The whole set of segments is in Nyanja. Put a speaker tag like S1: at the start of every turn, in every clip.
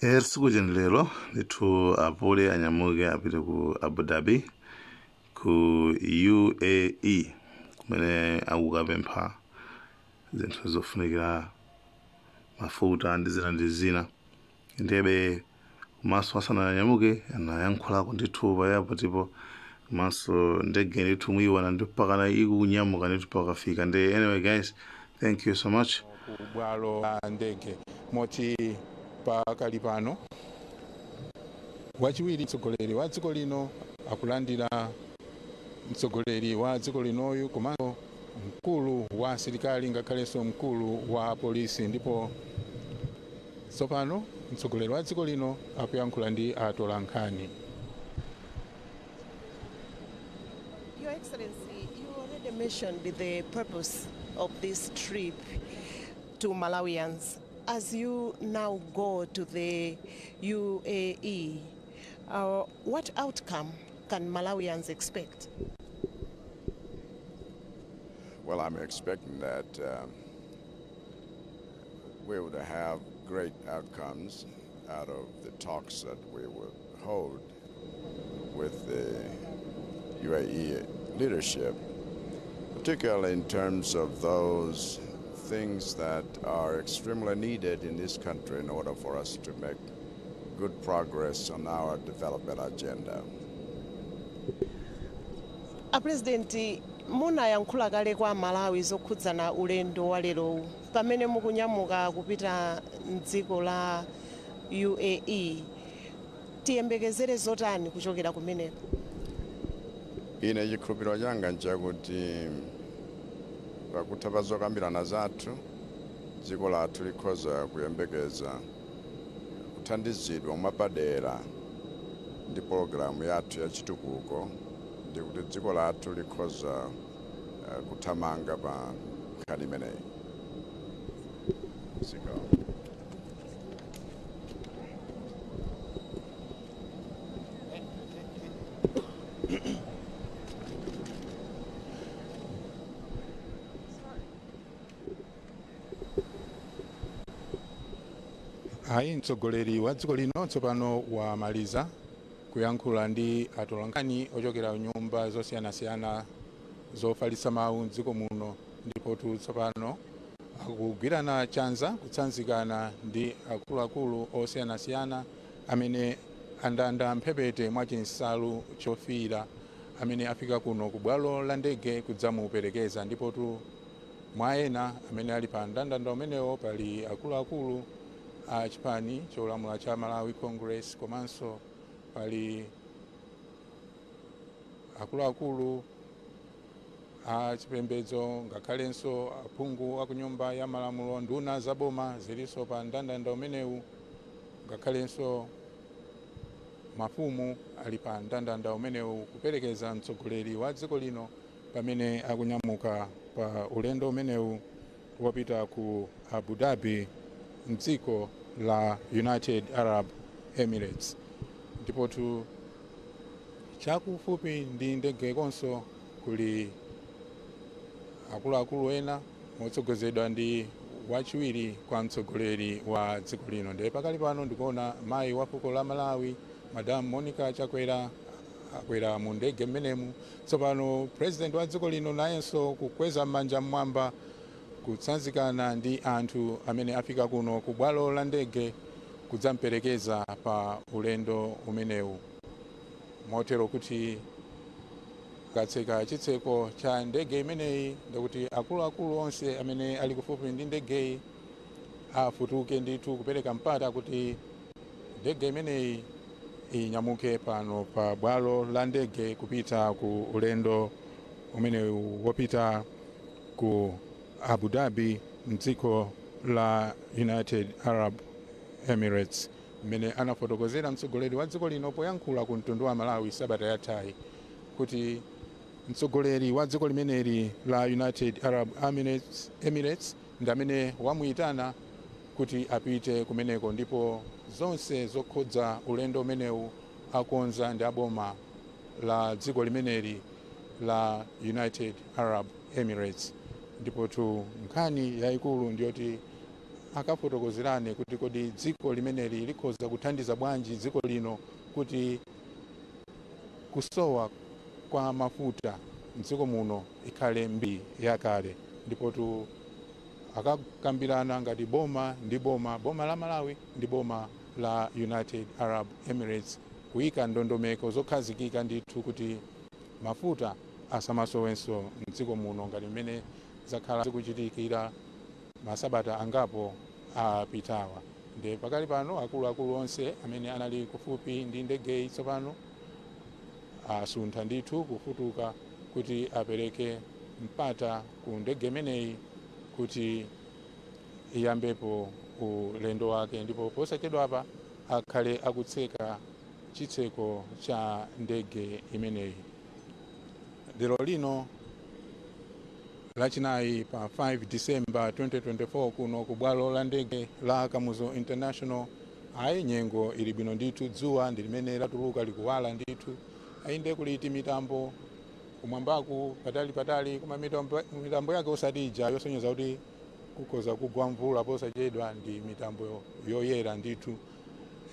S1: Tsiku lero ndithu apule anyamuke apite ku Abu Dhabi, ku UAE, kumene akukapempha zinthu zofunikira, mafuta ndi zina ndi zina. Ndebe komanso asananyamuke anayankhulako ndithu pa airport po. Komanso ndege ndithu muyiona ndi pakana ikunyamuka ndithu pakafika. Ndi anyway guys, thank you so much.
S2: Ku bwalo la ndege, moti pakali pano wachiwiri mtsogoleri wa dziko lino akulandira mtsogoleri wa dziko linoyu, komanso mkulu wa asilikali, ngakhalenso mkulu wa polisi. Ndipo tsopano mtsogoleri wa dziko lino akuyankhula ndi atolankhani.
S3: Your Excellency, you already mentioned the purpose of this trip to Malawians. As you now go to the UAE, what outcome can Malawians expect?
S4: Well, I'm expecting that we would have great outcomes out of the talks that we would hold with the UAE leadership, particularly in terms of those things that are extremely needed in this country in order for us to make good progress on our development agenda.
S3: A President, munayankhula kale kwa Malawi zokhudzana ulendo wa lerowu. Pamene mukunyamuka kupita mdziko la UAE, tiyembekezere zotani kuchokera kumeneko?
S4: Ine chikhulupiriro changa nchakuti pakutha pa zokambirana zathu, dziko lathu likhoza kuyembekeza kuthandizidwa mwapadera ndi pologalamu yathu ya chitukuko, ndi kuti dziko lathu likhoza kuthamanga pa nkhani imeneyi. Zikomo.
S2: Ayi, mtsogoleri wa dziko lino tsopano wamaliza kuyankhula ndi atolankhani ochokera nyumba zosiyanasiyana zofalitsa mawu mdziko muno. Ndipo tsopano akugwirana chanza, kutsanzikana ndi akuluakulu osiyanasiyana amene andanda mphepete mwa chinsalu chofiira, amene afika kuno ku bwalo la ndege kudzamuperekeza. Ndipo tu mwa ena amene ali pa mndandanda umenewo pali akuluakulu a chipani cholamula cha Malawi Congress, komanso pali akuluakulu a chipembedzo, ngakhalenso aphungu aku Nyumba ya Malamulo, nduna za boma zilinso pa mndandanda umenewu, ngakhalenso mafumu ali pa mndandanda umenewu kuperekeza mtsogoleri wa dziko lino pamene akunyamuka pa ulendo umenewu wopita ku Abu Dhabi mdziko la United Arab Emirates. Ndipotu chakufupi ndi ndege konso kuli akuluakulu ena motsogozedwa ndi wachiwiri kwa mtsogoleri wa dziko lino. Ndiye pakali pano ndikuona mayi wa fuko la Malawi, Madam Monica Chakwera, akwera mu ndege mmenemu. Tsopano President wa dziko lino nayenso kukweza m'manja mmwamba, kutsanzikana ndi anthu amene afika kuno ku bwalo la ndege kudzamperekeza pa ulendo umenewu, motero kuti katseka chitseko cha ndege imeneyi, ndikuti akuluakulu onse amene ali kufupi ndi ndegeyi afutuke ndithu, kupereka mpata kuti ndege imeneyi inyamuke pano pa bwalo la ndege kupita ku ulendo umenewu wopita ku Abu Dhabi mdziko la United Arab Emirates, mmene anafotokozera mtsogoleri wa dziko lino poyankhula ku mtundu wa Malawi sabata yathayi, kuti mtsogoleri wa dziko limeneli la United Arab Emirates ndi amene wamuyitana kuti apite kumeneko, ndipo zonse zokhudza ulendo umenewu akonza ndi aboma la dziko limeneli la United Arab Emirates. Ndipo tu nkhani yayikulu ndiyoti Akafotokozerane kuti kodi dziko limeneli likhoza kuthandiza bwanji dziko lino kuti kusowa kwa mafuta mdziko muno ikhale mbiri yakale. Ndipotu akakambirana ngati boma ndi boma, boma la Malawi ndi boma la United Arab Emirates, kuyika ndondomeko zokhazikika ndithu kuti mafuta asamasowenso mdziko muno ngati mmene zakhala zikuchitikira masabata angapo apitawa. Ndi pakali pano akuluakulu onse amene anali kufupi ndi ndegeyi tsopano asuntha ndithu kufutuka kuti apereke mpata ku ndege imeneyi kuti iyambepo ulendo wake, ndipo posachedwapa akhale akutseka chitseko cha ndege imeneyi. Lero lino Lachinayi pa 5 December 2024, kuno ku bwalo la ndege la Kamuzu International, ayi, nyengo ili bwino ndithu. Dzuwa ndi limene latuluka, likuwala ndithu. Ayinde kuliti mitambo kumwambaku patali patali, koma mitambo yake osati ija yosonyeza kuti kukhoza kugwa mvula posachedwa. Ndi mitambo yoyera ndithu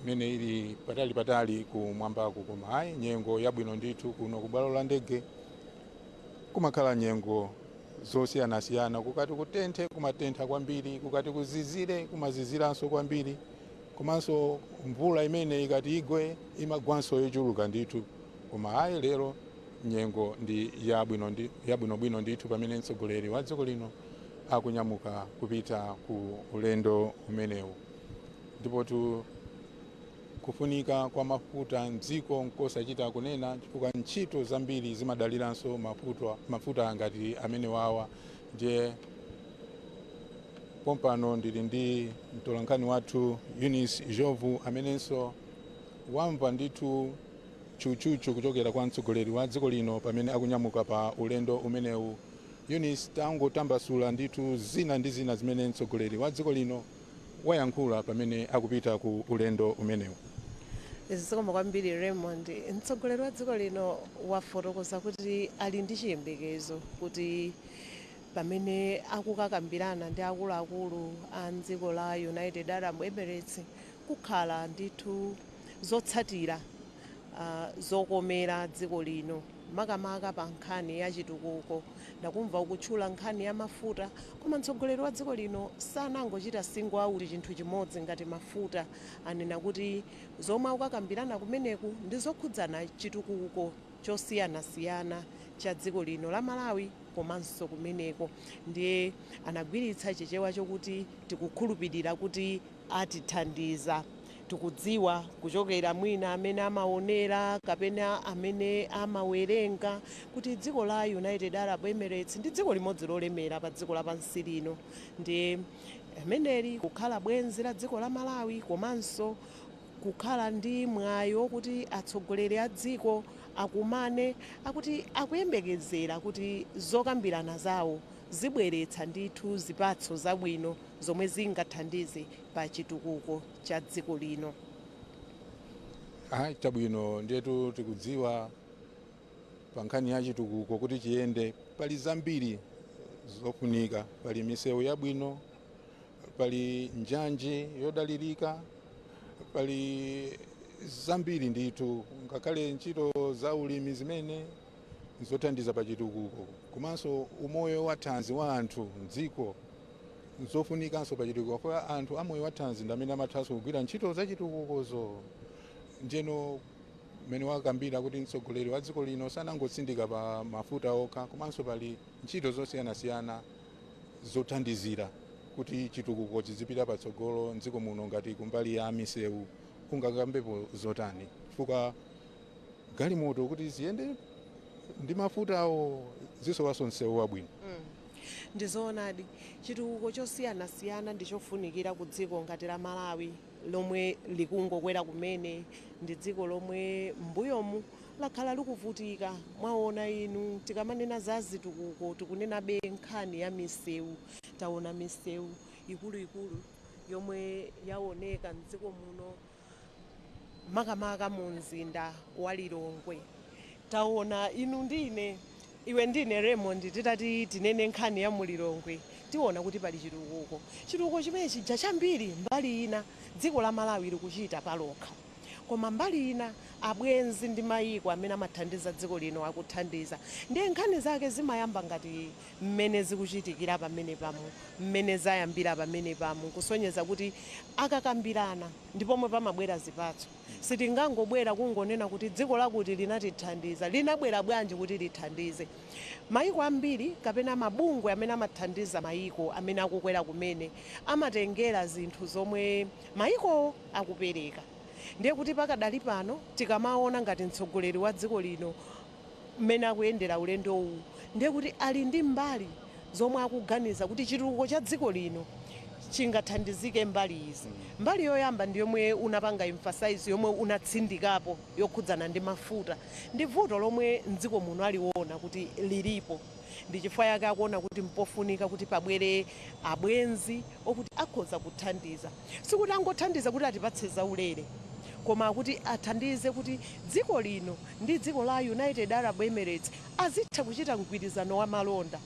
S2: imene ili patali patali kumwambaku, koma ayi, nyengo yabwino ndithu. Kuno ku bwalo la ndege kumakhala nyengo zosiyanasiyana. Kukati kutenthe, kumatentha kwambiri; kukati kuzizire, kumaziziranso kwambiri. Komanso mvula imene ikati igwe, imagwanso yochuluka ndithu. Koma ayi, lero nyengo ndi yabwino, ndi yabwinobwino ndithu, pamene mtsogoleri wa dziko lino akunyamuka kupita ku ulendo umenewu. Ndipotu kufunika kwa mafuta mdziko nkosachita kunena, chifukwa ntchito zambiri zimadaliranso mafuta ngati amene wawa. Ndiye pompano ndili ndi mtolankhani wathu Eunice Jovu, amenenso wamva ndithu chuchuchu kuchokera kwa mtsogoleri wa dziko lino pamene akunyamuka pa ulendo umenewu. Eunice, tangotambasula ndithu zina ndi zina zimene mtsogoleri wa dziko lino wayankhula pamene akupita ku ulendo umenewu.
S3: Zikomo kwambiri, Raymond. Mtsogoleri wa dziko lino wafotokoza kuti ali ndi chiyembekezo kuti pamene akukakambirana ndi akuluakulu a mdziko la United Arab Emirates, kukhala ndithu zotsatira zokomera dziko lino, makamaka pa nkhani ya chitukuko. Ndakumva ukutchula nkhani ya mafuta, koma mtsogoleri wa dziko lino sanangochita single out chinthu chimodzi ngati mafuta. Anena kuti zomwe akukakambirana kumeneku ndi zokhudzana chitukuko chosiyanasiyana cha dziko lino la Malawi komanso kumeneko. Ndiye anagwiritsa Chichewa chokuti tikukhulupirira kuti atithandiza. Tikudziwa kuchokera mwina amene amaonera kapena amene amawerenga kuti dziko la United Arab Emirates ndi dziko limodzi lolemera pa dziko lapansi lino. Ndiye ameneli kukhala bwenzi la dziko la Malawi komanso kukhala ndi mwayi wokuti atsogoleri a dziko akumane, akuti akuyembekezera kuti zokambirana zawo zibweretsa ndithu zipatso zabwino zomwe zingathandize pa chitukuko cha dziko lino.
S2: Ayi, chabwino. Ndiyetu tikudziwa pa nkhani ya chitukuko, kuti chiyende pali zambiri zofunika. Pali misewu yabwino, pali njanji yodalirika, pali zambiri ndithu, ngakhale ntchito za ulimi zimene zothandiza pa chitukuko, komanso umoyo wa thanzi wa anthu mdziko zofunikanso pa chitukuko, kwa anthu amoyo wa thanzi ndi amene amathanso kugwira ntchito za chitukukozo. Njeno mmene wakambira kuti mtsogoleri wa dziko lino sanangotsindika pa mafuta okha, komanso pali ntchito zosiyanasiyana zothandizira kuti chitukuko chizipita patsogolo mdziko muno, ngati kumbali ya misewu, ungakambepo zotani? Chifukwa galimoto kuti ziyende ndi mafutawo zisowanso msewu wabwino.
S3: Ndizoonadi, chitukuko chosiyanasiyana ndi chofunikira ku dziko ngati la Malawi lomwe likungokwera kumene. Ndi dziko lomwe mbuyomu lakhala likuvutika. Mwaona inu, tikamanena za zitukuko tikunenabe nkhani ya misewu. Taona misewu ikuluikulu yomwe yaoneka mdziko muno, makamaka mu mzinda wa Lilongwe. Taona inu ndine, iwe ndine Raymond, titati tinene nkhani ya mulilongwe, Tiona kuti pali chitukuko, chitukuko chimene chija chambiri mbali ina dziko la Malawi likuchita palokha, koma mbali ina abwenzi ndi mayiko amene amathandiza dziko lino akuthandiza. Ndiye nkhani zake zimayamba ngati mmene zikuchitikira pamene pamu, mmene zayambira pamene pamu, kusonyeza kuti akakambirana ndipomwe pamabwera zipatso. Sitingangobwera kungonena kuti dziko lakuti linatithandiza. Linabwera bwanji kuti lithandize? Mayiko ambiri kapena mabungwe amene amathandiza mayiko amene akukwera kumene amatengera zinthu zomwe mayiko akupereka. Ndiye kuti pakadali pano tikamaona ngati mtsogoleri wa dziko lino mmene akuyendera ulendo uwu, ndiye kuti ali ndi mbali zomwe akuganiza kuti chitukuko cha dziko lino chingathandizike mbali izi. Mbali yoyamba ndi yomwe unapanga emphasize, yomwe unatsindikapo, yokhudzana ndi mafuta. Ndi vuto lomwe mdziko muno aliwona kuti lilipo, ndi chifukwa yake akuona kuti mpofunika kuti pabwere abwenzi okuti akhoza kuthandiza. Sikuti angothandiza kuti atipatse zaulere, koma akuti athandize kuti dziko lino ndi dziko la United Arab Emirates azitha kuchita mgwirizano wa malonda.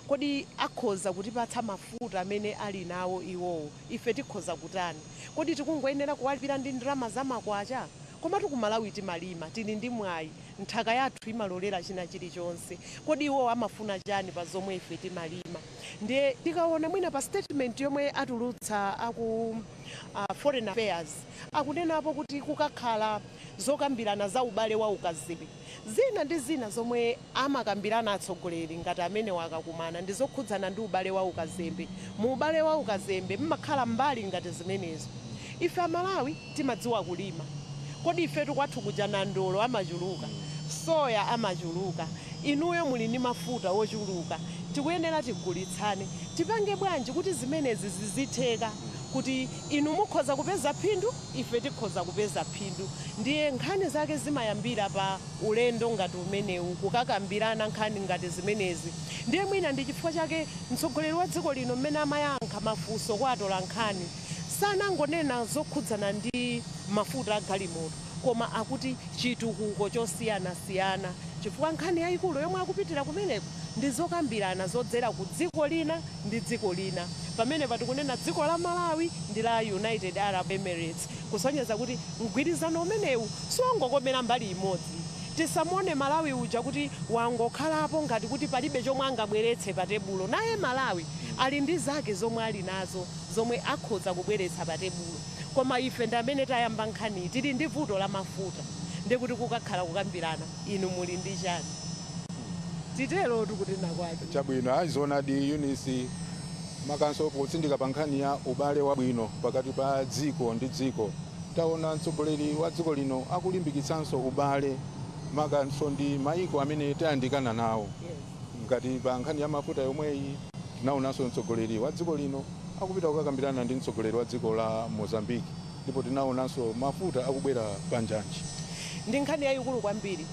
S3: Kodi akhoza kutipatsa mafuta amene ali nawo iwowo, ife tikhoza kutani? Kodi tikungoyenera kuwalipira ndi ndalama zamakwacha? Komatu ku Malawi timalima, tili ndi mwayi, nthaka yathu imalolera china chilichonse. Kodi iwowo amafuna chani pa zomwe ife timalima? Ndiye tikaona mwina pa statement yomwe atulutsa aku Foreign Affairs, akunenapo kuti kukakhala zokambirana za ubale wa ukazembe. Zina ndi zina zomwe amakambirana atsogoleri ngati amene wakakumana ndi zokhudzana ndi ubale wa ukazembe. Mu ubale wa ukazembe mmakhala mbali ngati zimenezo. Ife Amalawi timadziwa kulima. Kodi ifetu kwathu kuja nandolo amachuluka, soya amachuluka, inuyo muli ndi mafuta wochuluka, tikuyenera tigulitsane. Tipange bwanji kuti zimenezi zizitheka, kuti inu mukhoza kupeza phindu, ife tikhoza kupeza phindu? Ndiye nkhani zake zimayambira pa ulendo ngati umenewu, kukakambirana nkhani ngati zimenezi. Ndiye mwina ndi chifukwa chake mtsogoleri wa dziko lino mmene amayankha mafunso kwa atola nkhani sanangonena zokhudzana ndi mafuta a galimoto, koma akuti chitukuko chosiyanasiyana, chifukwa nkhani yayikulu yomwe akupitira kumeneko ndi zokambirana zodzera ku dziko lina ndi dziko lina. Pamene patikunena dziko la Malawi ndi la United Arab Emirates, kusonyeza kuti mgwirizano umenewu siwongokomera mbali imodzi. Tisamone Malawi uja kuti wangokhalapo ngati kuti palibe chomwe angabweretse pa tebulo. Naye Malawi ali ndi zake zomwe ali nazo zomwe akhoza kubweretsa pa tebulo, koma ife ndi amene tayamba nkhani, tili ndi vuto la mafuta, ndikuti kukakhala kukambirana, inu muli ndi chani? Titero tikunena kwake.
S2: Chabwino, aizonadi Eunice, makanso potsindika pa nkhani ya ubale wabwino pakati pa dziko ndi dziko. Taona mtsogoleri wa dziko lino akulimbikitsanso ubale makanso ndi mayiko amene tayandikana nawo. Ngati pa nkhani ya mafuta yomweyi, tinaonanso mtsogoleri wa dziko lino akupita kukakambirana ndi mtsogoleri wa dziko la Mozambique, ndipo tinaonanso mafuta akubwera pa njanji.
S3: Ndi nkhani yayikulu kwambiri.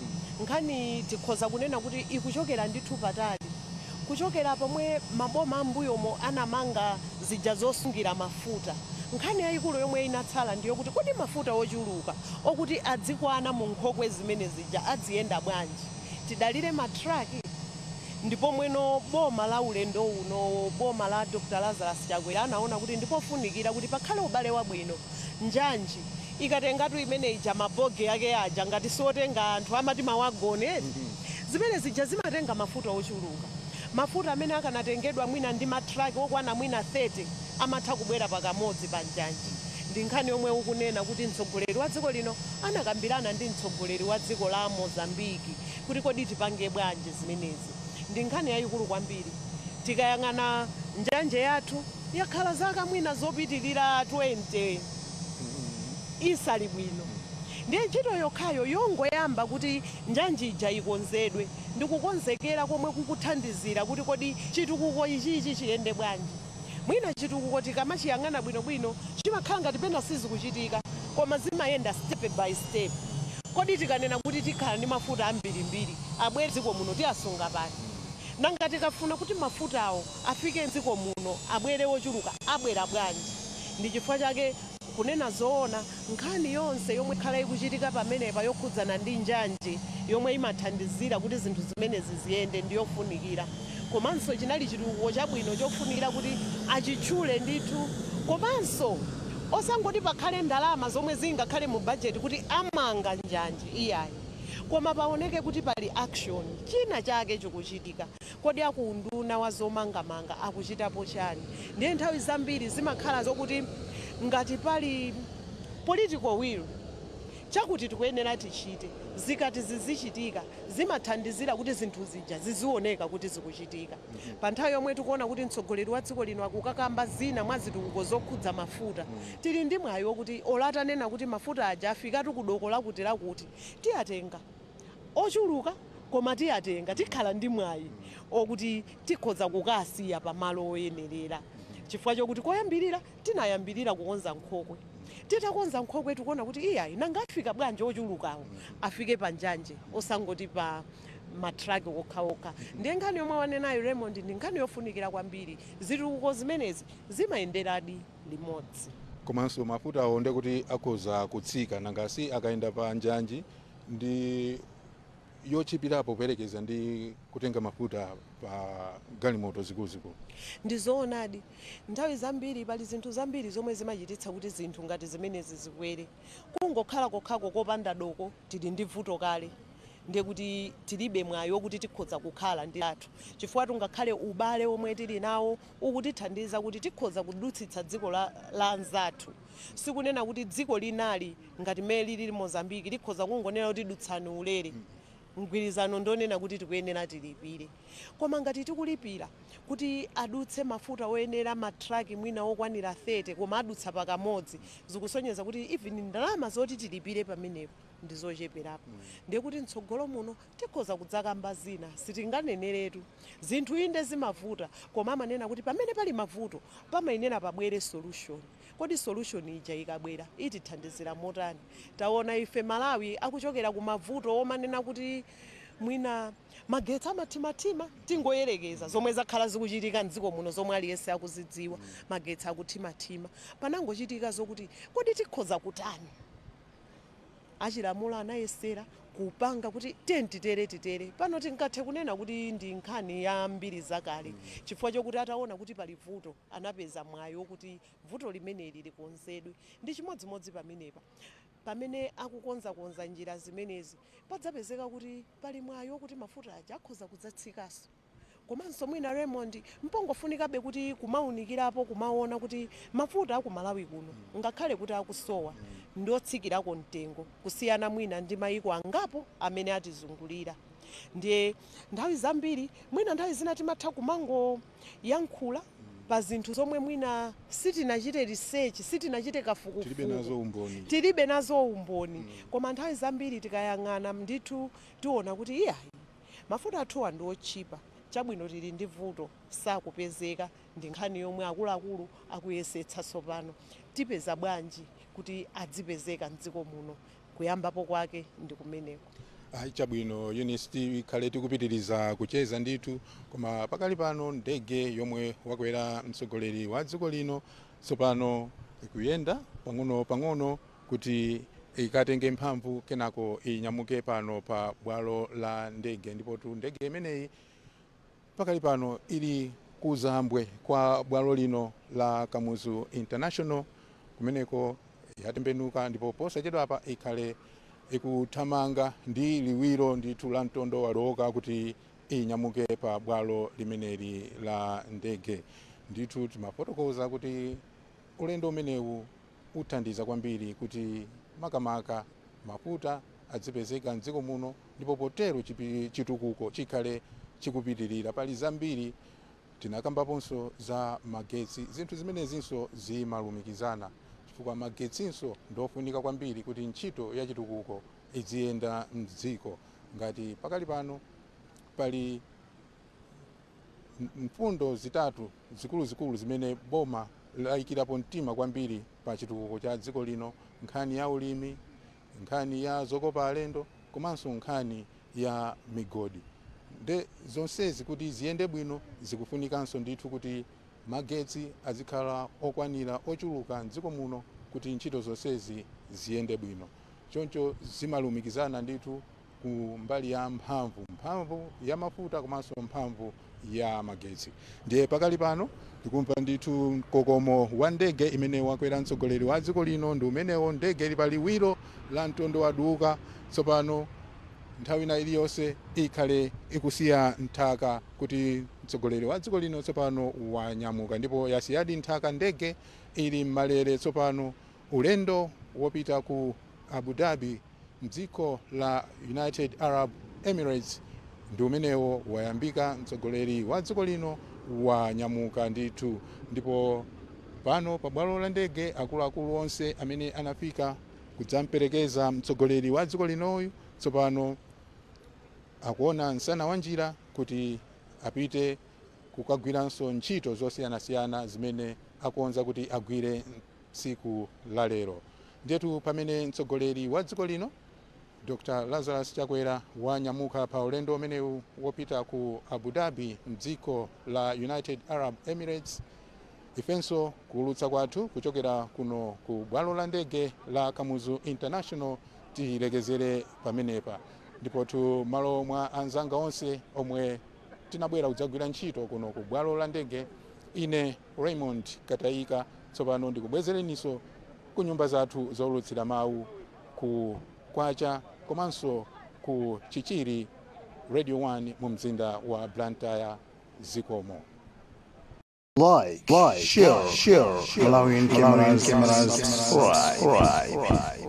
S3: Nkhani tikhoza kunena kuti ikuchokera ndithu patali, kuchokera pomwe maboma ambuyomo anamanga zija zosungira mafuta. Nkhani yayikulu yomwe inatsala ndiyo kuti kodi mafuta ochuluka okuti adzikwana mu nkhokwe zimene zija adziyenda bwanji? Tidalire matraki? Ndipo mweno boma la ulendo uno, boma la Dr Lazarus Chakwera, anaona kuti ndipofunikira kuti pakhale ubale wabwino. Njanji ikatengatu imene ija, mabogi ake aja ngati siotenga anthu amati mawagoni eti, zimene zija zimatenga mafuta ochuluka. Mafuta amene akanatengedwa mwina ndi matraki okwana mwina 30 amatha kubwera pakamodzi pa njanji. Ndi nkhani yomwe ukunena kuti mtsogoleri wa dziko lino anakambirana ndi mtsogoleri wa dziko la Mozambiki kuti kodi tipange bwanji zimenezi. Ndi nkhani yayikulu kwambiri. Tikayang'ana njanje yathu yakhala zaka mwina zopitirira 20 isali bwino. Ndiye ntchito yokhayo yongoyamba kuti njanji ija ikonzedwe ndikukonzekera komwe kukuthandizira kuti kodi chitukuko ichichi chiyende bwanji. Mwina chitukuko tikamachiyang'ana bwinobwino chimakhala ngati pena sizikuchitika, koma zimayenda step by step. Kodi tikanena kuti tikhala ndi mafuta ambirimbiri abwere dziko muno, tiyasunga pati? Nanga tikafuna kuti mafutawo afike mdziko muno, abwere wochuluka, abwera bwanji? Ndi chifukwa chake kunena zoona nkhani yonse yomwe ikhala ikuchitika pamenepa yokhudzana ndi njanji yomwe imathandizira kuti zinthu zimenezi ziyende ndiyofunikira. Komanso chinali chitukuko chabwino chofunikira kuti achitchule ndithu, komanso osangoti pakhale ndalama zomwe zingakhale mu bajeti kuti amanga njanji, iyayi, koma paoneke kuti pali action, china chake chikuchitika. Kodi akunduna wa zomangamanga akuchitapo chani? Ndiye nthawi zambiri zimakhala zokuti ngati pali political will chakuti tikuyenera tichite, zikati zizichitika zimathandizira kuti zinthu zija zizioneka kuti zikuchitika. Pa nthawi yomwe tikuona kuti mtsogoleri wa dziko lino akukakamba zina mwa zitukuko zokhudza mafuta, tili ndi mwayi wokuti olatanena kuti mafuta aja afikatu kudoko lakuti lakuti, tiyatenga ochuluka, koma tiyatenga, tikhala ndi mwayi okuti tikhoza kukasiya pamalo oyenerera, chifukwa chokuti koyambirira tinayambirira kukonza nkhokwe. Titakonza nkhokwe tikuona kuti iyayi, nanga afika bwanji ochulukawo? Afike panjanje, osangoti pa matraki okhaokha. Ndiye nkhani yomwe wanenayo Raymond ndi nkhani yofunikira kwambiri. Zitukuko zimenezi zimayenderadi limodzi.
S2: Komanso mafutawo nde kuti akhoza kutsika, nangasi akayenda pa njanji ndi yochipirapo kuperekeza ndi kutenga mafuta pa galimoto zikuluzikulu.
S3: Ndi zoonadi, nthawi zambiri pali zinthu zambiri zomwe zimachititsa kuti zinthu ngati zimenezi zikwere. Kungokhala kokhako kopanda doko tili ndi vuto kale, ndiye kuti tilibe mwayi wokuti tikhoza kukhala ndi athu, chifukwa tungakhale ubale omwe tili nawo ukutithandiza kuti tikhoza kudutsitsa dziko la anzathu. Sikunena kuti dziko linali ngati mmene lili Mozambiki likhoza kungonena kuti dutsani ulere. Mgwirizano ndonena kuti tikuyenera tilipire, koma ngati tikulipira kuti adutse mafuta oyenera matraki mwina okwanira 30, koma adutsa pakamodzi, zikusonyeza kuti even ndalama zoti tilipire pamenepo ndi zocheperapo. Ndiye kuti mtsogolo muno tikhoza kudzakamba zina, sitinganeneretu. Zinthu inde zimavuta, koma amanena kuti pamene pali mavuto pamayenera pabwere solution. Kodi solution ija ikabwera itithandizira motani? Taona ife Malawi akuchokera ku mavuto omanena kuti mwina magetsi amathimathima, tingoyerekeza zomwe zakhala zikuchitika mdziko muno zomwe aliyense akuzidziwa, magetsi akuthimathima. Panangochitika zokuti kodi tikhoza kutani? Achilamulo anayesera kupanga kuti tiye titere titere. Pano tingathe kunena kuti ndi nkhani ya mbiri zakale, chifukwa chokuti ataona kuti pali vuto anapeza mwayi wokuti vuto limeneli likonzedwe. Ndi chimodzimodzi pamenepa, pamene akukonzakonza njira zimenezi padzapezeka kuti pali mwayi wokuti mafuta aja akhoza kudzatsikanso. Komanso mwina Raymond, mpongofunikabe kuti kumaunikirapo, kumaona kuti mafuta aku Malawi kuno ngakhale kuti akusowa ndiotsikirako mtengo kusiyana mwina ndi mayiko angapo amene atizungulira. Ndiye nthawi zambiri mwina nthawi zina timatha kumangoyankhula pa zinthu zomwe mwina sitinachite research, sitinachite kafukufuku,
S2: tilibe nazo umboni,
S3: tilibe nazo umboni. Koma nthawi zambiri tikayang'ana ndithu tiona kuti iyayi, mafuta athuwa ndi otchipa. Chabwino, tili ndi vuto, sakupezeka, ndi nkhani yomwe akuluakulu akuyesetsa tsopano. Tipeza bwanji kuti adzipezeka mdziko muno? Kuyambapo kwake ndi kumeneko.
S2: Ayi, chabwino Eunice, tikhale tikupitiriza kucheza ndithu, koma pakali pano ndege yomwe wakwera mtsogoleri wa dziko lino tsopano ikuyenda pang'ono pang'ono kuti ikatenge mphamvu, kenako inyamuke pano pa bwalo la ndege. Ndipo tu ndege imeneyi pakali pano ili kuzambwe kwa bwalo lino la Kamuzu International, kumeneko yatembenuka, ndipo posachedwapa ikhale ikuthamanga ndi liwiro ndithu la mtondo waloka kuti inyamuke pa bwalo limeneli la ndege. Ndithu timafotokoza kuti ulendo umenewu uthandiza kwambiri kuti makamaka mafuta adzipezeka mdziko muno, ndipo potero chitukuko chikhale chikupitirira. Pali zambiri tinakambaponso za magetsi, zinthu zimenezinso zimalumikizana chifukwa magetsinso ndofunika kwambiri kuti ntchito ya chitukuko iziyenda mdziko. Ngati pakali pano pali mfundo zitatu zikuluzikulu zimene boma layikirapo mtima kwambiri pa chitukuko cha dziko lino: nkhani ya ulimi, nkhani ya zokopa alendo, komanso nkhani ya migodi. Nde zonsezi kuti ziyende bwino zikufunikanso ndithu kuti magetsi azikhala okwanira, ochuluka mdziko muno, kuti ntchito zonsezi ziyende bwino. Choncho zimalumikizana ndithu. Ku mbali ya mphamvu ya mafuta komanso mphamvu ya magetsi. Ndiye pakali pano ndikumva ndithu mkokomo wa ndege imene wakwera mtsogoleri wa dziko lino ndi umenewo. Ndege ili pa liwiro la mtondo waduka. Tsopano nthawi ina iliyonse ikhale ikusiya nthaka kuti mtsogoleri wa dziko lino tsopano wanyamuka, ndipo yasiyadi nthaka. Ndege ili mmalere tsopano, ulendo wopita ku Abu Dhabi mdziko la United Arab Emirates ndi umenewo wayambika. Mtsogoleri wa dziko lino wanyamuka ndithu, ndipo pano pa bwalo la ndege akuluakulu onse amene anafika kudzamperekeza mtsogoleri wa dziko linoyu tsopano akuona msana wa njira kuti apite kukagwiranso ntchito zosiyanasiyana zimene akukonza kuti agwire tsiku la lero. Ndiyetu pamene mtsogoleri wa dziko lino Dr Lazarus Chakwera wanyamuka pa ulendo umenewu wopita ku Abu Dhabi mdziko la United Arab Emirates, ifenso kuulutsa kwathu kuchokera kuno ku bwalo la ndege la Kamuzu International tilekezere pamenepa. Ndipotu malo mwa anzanga onse omwe tinabwera kudzagwira ntchito kuno ku bwalo la ndege, ine Raymond Katayika tsopano ndikubwezereninso ku nyumba zathu zowulutsira mawu ku Kwacha komanso ku Chichiri Radio 1 mu mzinda wa Blantyre. Zikomo.
S5: Like, share, Malawian cameras, subscribe.